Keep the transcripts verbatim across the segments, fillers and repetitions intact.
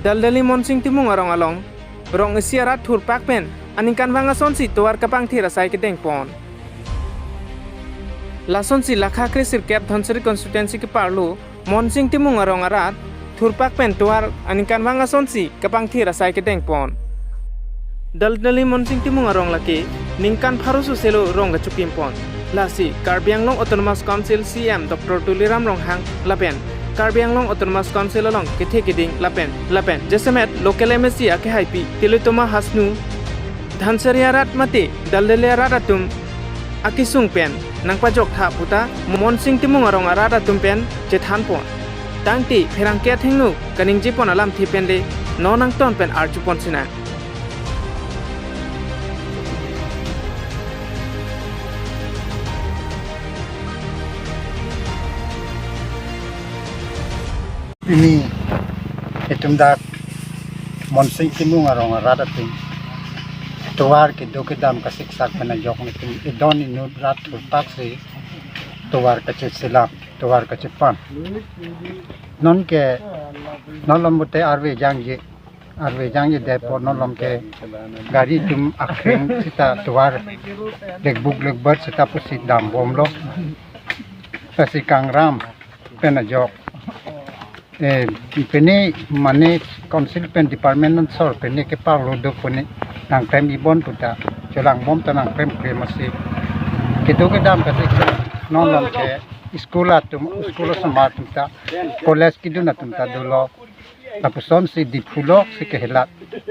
Daldali Monsing Timung arong along, rong isi arat thurpak pen aningkanvang asonsi tovar kapangthir asai kedengpon. Lasonsi lakha kresirkep Dhansiri constituency keparlo Monsing Timung arong arat thurpak pen tovar aningkanvang asonsi kapangthir asai kedengpon. Daldali Monsing Timung arong lake ningkan pharo soselo rong kachokimpon. Lasi Karbi Anglong Autonomous Council C E M Doctor Tuliram Ronghang lapen Karbi Anglong Autonomous Council along kethe keding lapen lapen jasemet local M A C akehaipi Tilottama Hasnu, Dhansiri arat mate Daldali arat atum akesung pen nangpajok tha puta Monsing Timung arong arat atum pen chethanpon. Tangte pherangke athengno kaningjepon alamthe pen le non angton pen arjupon sinang. Pini itum dak Monsing Timung arong arat atum tovar kedo kedam kasiksak pen ajok nelitum idon inut rat thurpaksi tovar kacheselam, tovar kachepan. Nonke, non lom pute arve jangje, arve jangjedet apot non lom ke gari atum akreng seta tovar lekbuk lekbat seta pusi dambomlo. Lasi kangram pen ajok. Eh, pini mane council pen department ansor pini keparlo do pini nangkrem ibon puta chelangbom ta nangkrem krem asi. Kedo kedam kasiksak non lom ke school atum, school asomar atum ta, college kedun atum ta dolo. Lapusonsi Diphu loksi kehelat.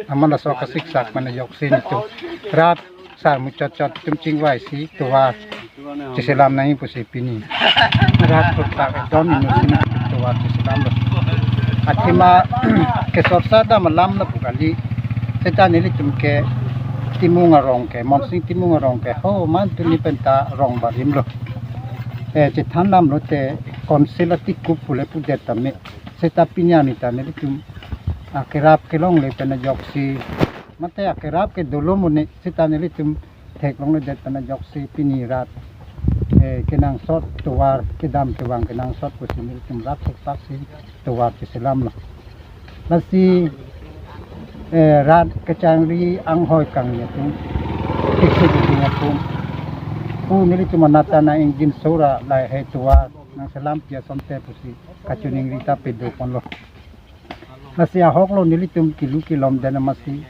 Amat laso kasiksak pen ajoksi nelitum rat sar muchot chot atum chingvaisi tovar cheselam nangji pusi pini rat thurpak idon inutsi nelitum tovar cheselamlo. Athema kesorsa dam alam lapu kali. Seta nelitum ke Timung arong ke, Monsing Timung arong ke ho man tuni penta rong barimlo. Eh, chethanlamlote council atikup pule pudet tame. Seta pini arni ta nelitum akerap kelongle pen ajoksi mate akerap ke dolo mone seta nelitum theklongledet pen ajoksi pini rat, eh, kenangsot tovar kedam kevang kenangsot pusi nelitum rat thurpaksi tovar cheselamlo. Lasi, eh, rat kachingri anghoi kangni atum, kisi kisi atum, pu nelitum anat ta nang-ingjinso ra lahei tovar nangselampi asonte pusi kachiningri ta padoponlo. Lasi ahoklo nelitum kelu kelom den amatsi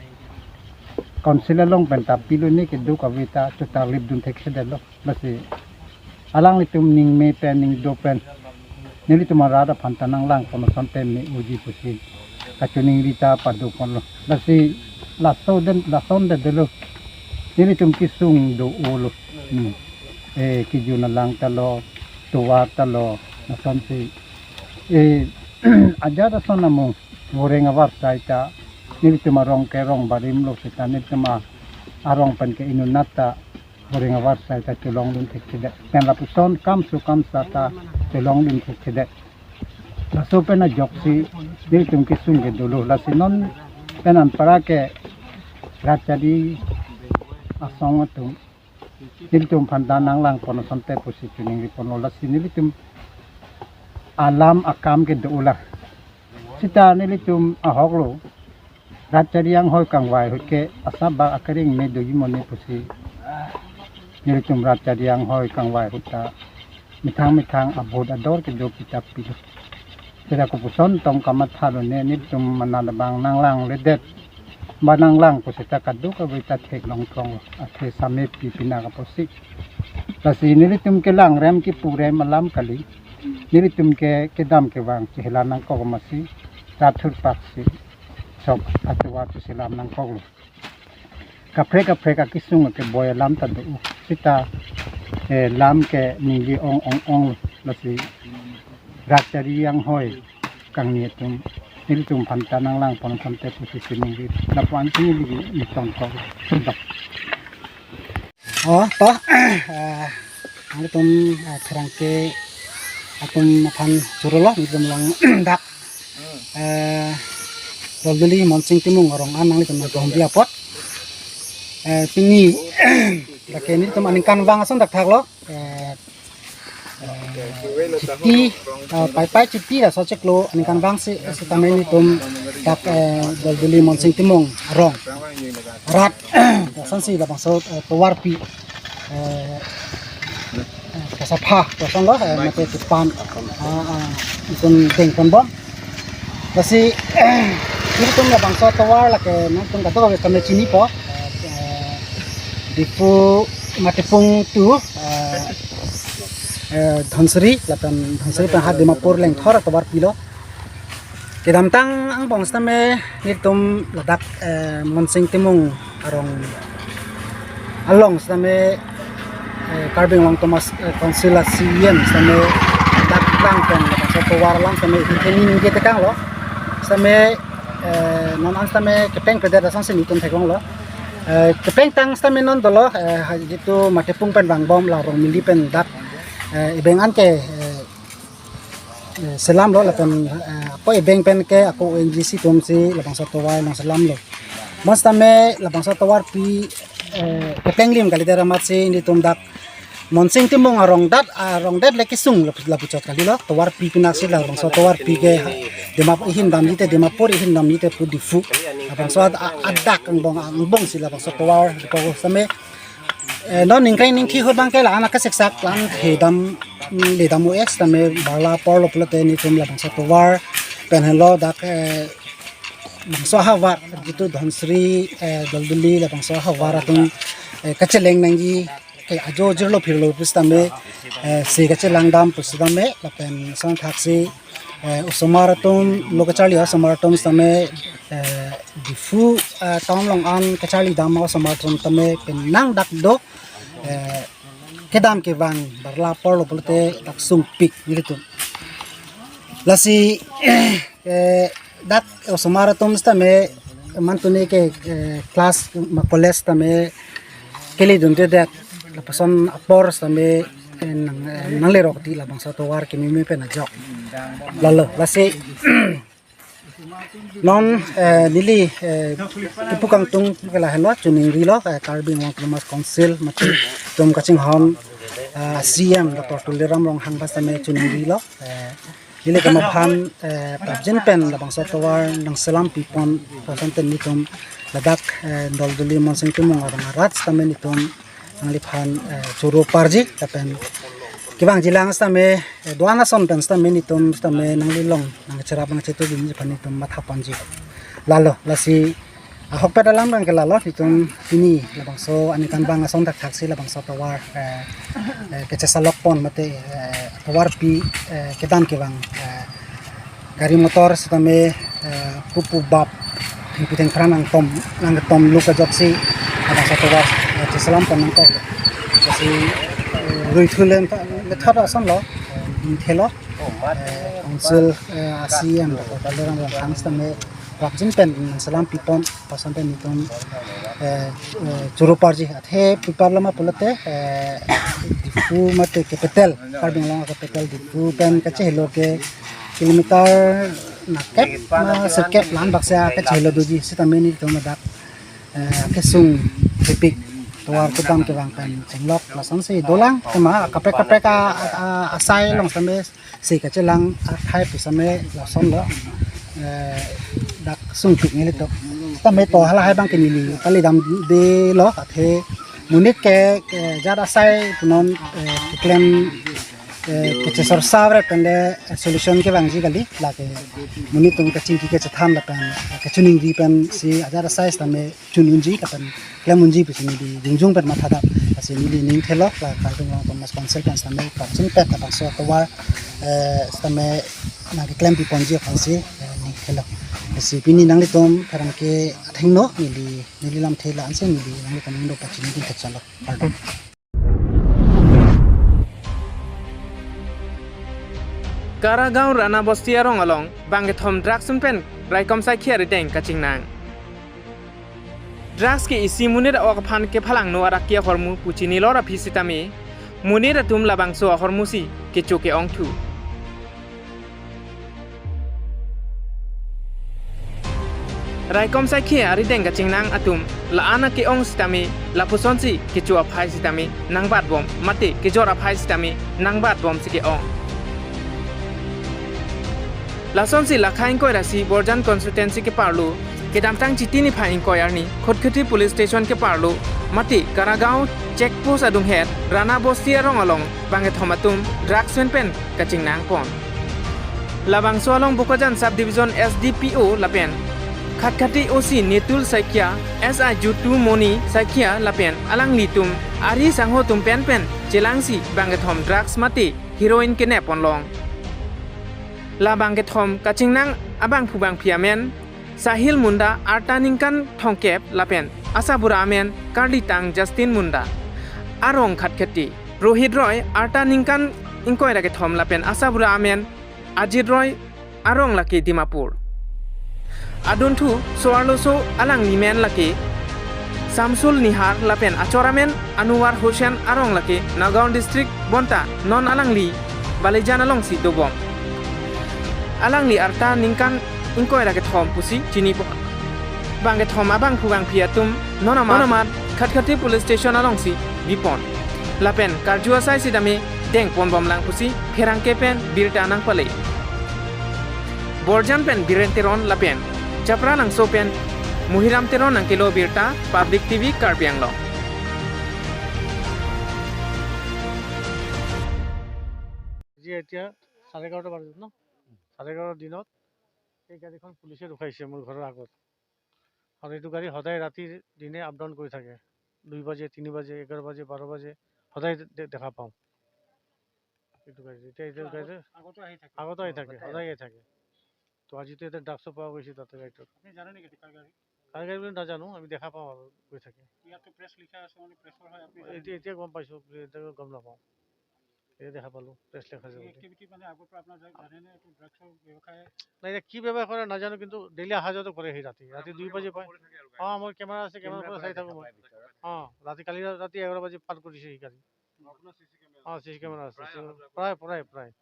council along pen ta pilo, ne kedo kave ta chuta lipdun theksedetlo. Lasi alanglitum ningme pen ningdo pen nelitum arat aphan ta nanglangpon asonte me-oji pusi kachiningri ta padoponlo. Lasi laso den, lason den dolo. Nelitum kesung do-olo. Hmm. Eh, kejun alang ta lo, tovar ta lo, lasonsi. Eh, ajat ason amung voreng avarsai ta nelitum arong ke rong barimlo seta nelitum a-, arong pen ke inutnat ta voreng avarsai ta chelongdun thekthedet. Pen lapuson kamso kamsa ta chelongdun thekthedet. Laso pen ajoksi nelitum kesung ke dolo. Lasi non pen anparke rat chari asong atum nelitum aphan ta nanglangpon asonte pusi chiningriponlo. Lasi nelitum alam akam ke do-ola. Seta nelitum ahoklo. Rat chari anghoi kangvai ahut ke asap bak akering me doji mone pusi nelitum rat chari anghoi kangvai ahut ta methang methang abhut ador kedo kita pilo. Seta kopuson tong kamathalo ne, nelitum manat abang nanglangledet. Ba nanglang pu seta kadokave ta theklong thronglo. Athe same pi pina kaposi. Lasi nelitum kelangrem kepurem alam kali. Nelitum ke kedam kevang chehelan nangkok amatsi rat thurpaksi sok atovar cheselam nangkoklo. Kaprek kaprek akesung akeboi alam ta do. Seta, eh, lam ke ningje ong ong ong lasi rat chari anghoi kangni atum nelitum aphan ta nanglangpon asonte pusi chiningri. Lapu-an chiningri nitong kok. Oh, to, eh, nelitum, eh, pherangke atum aphan churolo, nelitum along dak, eh, Daldali Monsing Timung arong an nanglitum nangkehumri apot. Eh, pini, lake nelitum aningkanvang ason dak thaklo. Eh, eh, chiti, eh, pai pai chiti laso chiklo aningkanvang si, eh, sitame nelitum dak, eh, Dolduli Monsing Timung arong arat lasonsi labangso, eh, tovarpi, eh, eh, kasapha, kosonlo, eh, mate kepan, ah, ah, itum dengponbom. Lasi, nelitum labangso tovar lake nangtum kadokave kami chinipo, eh, eh, Diphu Matipung tu, eh, eh, Dhansiri, lapen Dhansiri pen ha Dimapur lengthor tovarpilo. Kedamtang angbong sitame nelitum ladak, eh, Monsing Timung arong along sitame, eh, Karbi Anglong Autonomous, eh, Council a C E M sitame dak lang pen labangso tovar lang sitame itum theni ningje tekanglo. Sitame, eh, non an sitame kepeng pedet asonsi nelitum theklonglo. Eh, kepeng tang sitame non dolo, eh, ha, jitu Matipung pen vangbom la Rongmili pen dak, eh, ebeng an ke, eh, eh, selamlo lapen, eh, ako ebeng pen ke ako O N G C atumsi labangso tovar nangselamlo. Bonsitame labangso tovarpi, eh, kepeng lim kalite ra amatsi nelitum dak Monsing Timung arong det, arong det le kesung lapu, lapuchot kalilo. Tovarpi pinasi labangso tovarpi ke Dimap-, ihin damji te Dimapur, ihin damji te pu Diphu. Labangso ad-, a-, adak angbong, angbongsi labangso tovar dipo sitame, eh, non ningkreng ningthi ahut abang ke la-an akesik sak, la-an thedam, mm, ledam o es tame barla apor lo pulote nelitum labangso tovar pen henlo dak, eh, bangso ahavar jitu Dhansiri, eh, Dolduli labangso ahavar atum, eh, kacheleng nangji ke ajo jirlo phirlo pusitame, eh, si kachelang dam pusitame lapen sangthaksi, eh, osomar atum lo kacharli osomar atum sitame, eh, Diphu, eh, town along an kacharli dam osomar atum tame penang dak do, eh, kedam kevang barla apor lo pulote dak sungpik nelitum. Lasi, eh, dak osomar atum sitame mantune ke, eh, class ma college tame keledundedet lapuson apor sitame, eh, nang, eh, nanglerok ti labangso tovar kememe pen ajok. Lalo, lasi non, eh, neli, eh, kipu kangtung ke lahenlo, choningrilo, eh, Karbi Anglong Autonomous Council mate itum kachinghon, eh, C E M Doctor Tuliram Ronghang ba sitame choningrilo, eh, neli kemaphan, eh, prapjin pen labangso tovar nangselam pipon, lason pen nelitum ladak, eh, Dolduli Monsing Timung arong arat sitame nelitum nangliphan, eh, choro parji lapen kevangjilang sitame, eh, do-an ason pen sitame nelitum sitame nanglilong nangcherap nangchetu binji aphan nelitum mathaponji. Lalo, lasi ahokpet alam abang ke lalo, nelitum pini labangso aningkanvang ason thakthaksi labangso tovar, eh, eh, kachesalok pon mate, eh, tovarpi, eh, kedam kevang, eh, gari motor sitame, eh, pupu bap thengpi thengphra nangtom, nangtomluk ajoksi labangso tovar, eh, cheselam pon nangkok. Lasi, eh, ruithu le methot asonlo, eh, ningthelo, eh, council, eh, a C E M Doctor Tuliram Ronghang sitame prapjin pen nangselam pipon lason pen nelitum, eh, eh, choro parji. Athe pi parlo ma pulote, eh, Diphu mate capital, Karbi Anglong capital Diphu pen kachehelo ke kilometer nakep ma sirkep la-an baksa kachehelo doji sitame nelitum ladak, eh, kesung thepik tovar kedam kevang pen chenglok lasonsi dolang tema kaprek kaprek a, a, a, asai along sitame si kachelang akhai pusitame lasonlo, eh, dak sungpik nelitum. Tame to halahai abang ke neli pali damdelo athe monit ke, ke jat asai punon, eh, keklem, eh, kachesor savre pen le solution kevangji kali, lake monit atum kachingki kachethan lapen kachiningri pensi ajat asai sitame chun unji lapen klem unji pusi neli jongjong pen mathadam. Lasi neli ningthelo la Karbi Anglong Autonomous Council pen sitame prapjin pen labangso tovar, eh, sitame nangkeklem piponji aphansi, eh, ningthelo. Lasi pini nanglitum pherangke athengno neli, neli lamthe la-ansi neli nanglitum angno pachini ding kachalo. Kardom. Karagaon Rana Bosti arong along bangkethom drugs pen raikom saikhi arideng kachingnang. Drugs ke isi monit a-ok aphan kephalangno adak ke ahormu pu chinilo ra aphi sitame, monit atum labangso ahormusi kecho ke-ongthu. Raikom saikhi arideng kachingnang atum la-an ake-ong sitame, lapusonsi kecho aphai sitame nangbatbom mate kejor aphai sitame nangbatbomsi ke-ong. Lasonsi Lakha ingkoi ra isi Borjan constituency keparlo, kedamtang Chiti niphai ingkoi arni Khatkhati police station keparlo mate Karagaon check post adunghet Rana Bosti arong along bangkethom atum drugs pen pen kachingnangpon. Labangso along Bokajan Sub Division S D P O lapen Khatkhati O C Nitul Saikia, S I Jutu Moni Saikia lapen alanglitum ari sangho atum pen pen chelangsi bangkethom drugs mate heroin kenep ponlong. La bangkethom kachingnang abangphu bangphi amen Sahil Munda, arta ningkan thomkep lapen asarbura amen karlitang Justin Munda, arong Khatkhati. Rohit Roy, arta ningkan ingkoi ra kethom lapen asarbura amen Ajit Roy, arong lake Dimapur. Adunthu so-arloso alangli men lake Samsul Nihar lapen achor amen Anwar Hussain, arong lake Nagaon district, bonta non alangli Balijan alongsi dobom. Alangli arta ningkan ingkoi ra kethom pusi chinipon. Bangkethom abangphu bangphi atum non amat, non amat Khatkhati police station alongsi bipon. Lapen karju asai sitame dengponbomlang pusi pherangke pen birta nangpale. Borjan pen Biren Teron lapen Chapralangso pen Muhiram Teron nangkelo birta, Public T V Karbi Anglong. আজি এতিয়া চাৰে এঘাৰটা বাজিল ন? চাৰে এঘাৰটা দিনত এই গাড়ীখন পুলিচে ৰখাইছে মোৰ ঘৰৰ আগত। আৰু এইটো গাড়ী সদায় ৰাতি দিনে আপ ডাউন কৰি থাকে, দুই বাজে, তিনি বাজে, এঘাৰ বাজে, বাৰ বাজে, সদায় দে- দেখা পাওঁ এইটো গাড়ী। এতিয়া এইটো গাড়ী আগতো আহি থাকে। আগতো আহি থাকে, সদায় আহি থাকে। তো আজিতো এটা ড্ৰাগছো পোৱা গৈছে তাতে গাড়ীটোত। আপুনি জানে নেকি কাৰ গাড়ী? কাৰ গাড়ী বুলি নাজানো, আমি দেখা পাওঁ আৰু গৈ থাকে। ইয়াততো প্ৰেছ লিখা আছে, মানে প্ৰেছৰ হয়, আপুনি জানে? এতিয়া এতিয়া গম পাইছোঁ, এতিয়া গম নাপাওঁ। এই দেখা পালো, প্ৰেছ লেখা আছে এই বুলি। এক্টিভিটি মানে আগৰ পৰা আপোনাৰ জা- জানেনে এইটো ড্ৰাগছৰ ব্যৱসায়? নাই, এতিয়া কি ব্যৱসায় কৰে নাজানো, কিন্তু ডেইলি অহা যোৱাটো কৰে সি ৰাতি। ৰাতি দুই বাজে পায়। অ, মোৰ কেমেৰা আছে, কেমেৰা পৰা চাই থাকোঁ মই। অ, ৰাতি, কালি ৰাতি এঘাৰ বাজে পাৰ কৰিছে সি গাড়ী। আপোনাৰ চি চি কেমেৰা অ, আছে? চি চি কেমেৰা আছে। প্ৰায় অহা যোৱা কৰে? প্ৰায়, প্ৰায়, প্ৰায়।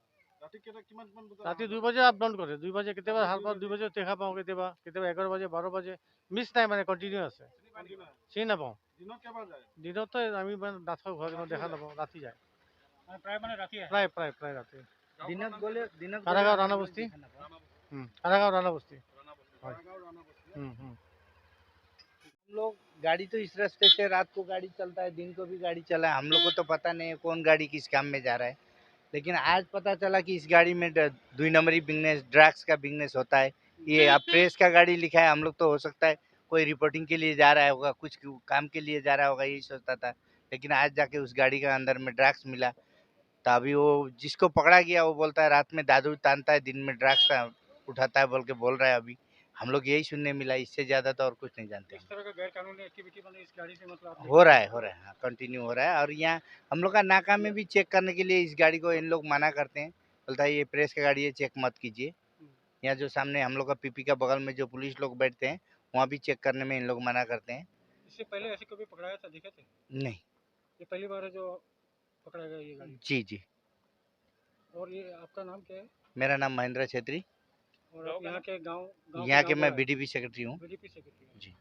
ৰাতি কেইটা, কিমান, কিমান বজাত ৰাতি অহা দুই যোৱা বাজে কৰে? আপ ডাউন কৰে। দুই বাজে, কেতিয়াবা সাৰ পাওঁ, দুই বাজে দেখা পাওঁ, কেতিয়াবা, কেতিয়াবা এঘাৰ বাজে, বাৰ বাজে। মিছ নাই মানে, কণ্টিনিউ আছে। চিনি পায় নেকি? চিনি নাপাওঁ। দিনত কেইবাৰ যায়? দিনততো আমি মানে নাথাকোঁ ঘৰত, ইমান দেখা নাপাওঁ, ৰাতি যায়। মানে প্ৰায় মানে ৰাতি আহে? প্ৰায়, প্ৰায়, প্ৰায় ৰাতি। দিনত গ'লে, দিনত গ'লে কাৰাগাঁও ৰাণা বস্তি। দেখা নাপাওঁ। হুম, কাৰাগাঁও ৰাণা বস্তি। ৰাণা বস্তি। হয়। কাৰাগাঁও ৰাণা বস্তি। হুম, হুম। हम लोग गाड़ी तो इस रास्ते से रात को गाड़ी चलता है, दिन को भी गाड़ी चला है, हम लोग को तो पता नहीं है कौन गाड़ी किस काम में जा रहा है। लेकिन आज पता चला कि इस गाड़ी में ड- दुई नंबरी बिजनेस, ड्रग्स का बिजनेस होता है। ये अब प्रेस का गाड़ी लिखा है, हम लोग तो हो सकता है कोई रिपोर्टिंग के लिए जा रहा होगा, कुछ काम के लिए जा रहा होगा, यही सोचता था। लेकिन आज जाके उस गाड़ी का अंदर में ड्रग्स मिला। तो अभी वो जिसको पकड़ा गया, वो बोलता है रात में दारू तानता है, दिन में ड्रग्स उठाता है बोल के बोल रहा है। अभी हम लोग यही सुनने मिला, इससे ज्यादा तो और कुछ नहीं जानते इस हम। तरह का गैर कानूनी एक्टिविटी, मतलब, इस गाड़ी से, मतलब, आप हो रहा है, हो रहा है, हाँ, कंटिन्यू हो रहा है। और यहाँ हम लोग का नाका में भी चेक करने के लिए इस गाड़ी को इन लोग मना करते हैं, बोलता है ये प्रेस का गाड़ी है, चेक मत कीजिए। हम्म। यहाँ जो सामने हम लोग का पीपी का बगल में जो पुलिस लोग बैठते हैं, वहाँ भी चेक करने में इन लोग मना करते हैं। इससे पहले ऐसे कभी पकड़ाया था, देखे थे? नहीं। ये पहली बार है जो पकड़ा गया ये गाड़ी? जी, जी। और ये आपका नाम क्या है? मेरा नाम महेंद्र छेत्री। और आप यहाँ के गाँव, गाँव के यहाँ के नाम मैं क्या है? बीडीपी सेक्रेटरी हूँ। बीडीपी सेक्रेटरी हैं। जी।